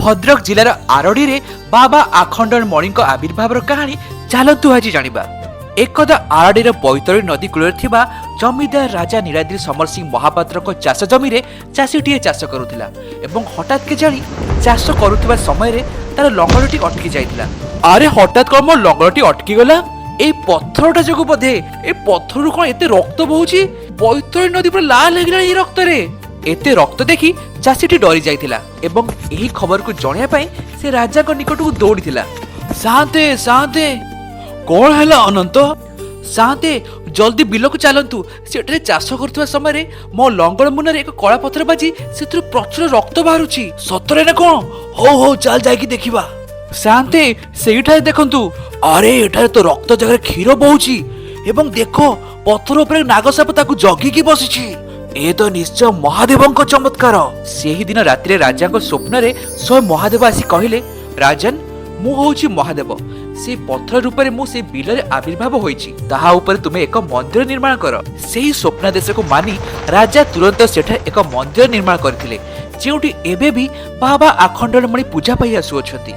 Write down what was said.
ଭଦ୍ରକ ଜିଲ୍ଲାର ଆରଡ଼ିରେ ବାବା ଆଖଣ୍ଡଳମଣିଙ୍କ ଆବିର୍ଭାବର କାହାଣୀ ଚାଲନ୍ତୁ ଆଜି ଜାଣିବା। ଏକଦା ଆରଡ଼ିର ବୈତରଣୀ ନଦୀ କୂଳରେ ଥିବା ଜମିଦାର ରାଜା ନୀଳାଦ୍ରି ସମର ସିଂ ମହାପାତ୍ରଙ୍କ ଚାଷ ଜମିରେ ଚାଷୀଟିଏ ଚାଷ କରୁଥିଲା ଏବଂ ହଠାତ୍ କେଜାଣି ଚାଷ କରୁଥିବା ସମୟରେ ତାର ଲଙ୍ଗଳଟି ଅଟକି ଯାଇଥିଲା। ଆରେ, ହଠାତ୍ କଣ ମୋ ଲଙ୍ଗଳଟି ଅଟକି ଗଲା? ଏଇ ପଥରଟା ଯୋଗୁ ବୋଧେ। ଏ ପଥରରୁ କଣ ଏତେ ରକ୍ତ ବହୁଛି? ବୈତରଣୀ ନଦୀ ପୁରା ଲାଲ ହେଇଗଲାଣି ଏଇ ରକ୍ତରେ। ଏତେ ରକ୍ତ ଦେଖି ଚାଷୀଟି ଡରି ଯାଇଥିଲା ଏବଂ ଏହି ଖବରକୁ ଜଣାଇବା ପାଇଁ ସେ ରାଜାଙ୍କ ନିକଟକୁ ଦୌଡ଼ିଥିଲା। ସାନ୍ତେ, ସାନ୍ତେ! କଣ ହେଲା ଅନନ୍ତ? ସାନ୍ତେ, ଜଲ୍ଦି ବିଲକୁ ଚାଲନ୍ତୁ। ସେଠାରେ ଚାଷ କରୁଥିବା ସମୟରେ ମୋ ଲଙ୍ଗଳ ମୁନରେ ଏକ କଳା ପଥର ବାଜି ସେଥିରୁ ପ୍ରଚୁର ରକ୍ତ ବାହାରୁଛି। ସତରେ ନା କଣ? ହଉ ହଉ, ଚାଲ ଯାଇକି ଦେଖିବା। ସାନ୍ତେ, ସେଇଠାରେ ଦେଖନ୍ତୁ। ଆରେ, ଏଠାରେ ତ ରକ୍ତ ଜାଗାରେ କ୍ଷୀର ବହୁଛି ଏବଂ ଦେଖ, ପଥର ଉପରେ ନାଗସାପ ତାକୁ ଜଗିକି ବସିଛି। ଏ ତ ନିଶ୍ଚୟ ମହାଦେବଙ୍କ ଚମତ୍କାର। ସେହିଦିନ ରାତିରେ ରାଜାଙ୍କ ସ୍ୱପ୍ନରେ ସ୍ୱୟଂ ମହାଦେବ ଆସି କହିଲେ, ରାଜନ, ମୁଁ ହଉଛି ମହାଦେବ। ସେ ପଥର ରୂପରେ ମୁଁ ସେ ବିଲରେ ଆବିର୍ଭାବ ହୋଇଛି। ତାହା ଉପରେ ତୁମେ ଏକ ମନ୍ଦିର ନିର୍ମାଣ କର। ସେହି ସ୍ୱପ୍ନାଦେଶକୁ ମାନି ରାଜା ତୁରନ୍ତ ସେଠାରେ ଏକ ମନ୍ଦିର ନିର୍ମାଣ କରିଥିଲେ, ଯେଉଁଠି ଏବେ ବି ବାବା ଆଖଣ୍ଡଳମଣି ପୂଜା ପାଇ ଆସୁଅଛନ୍ତି।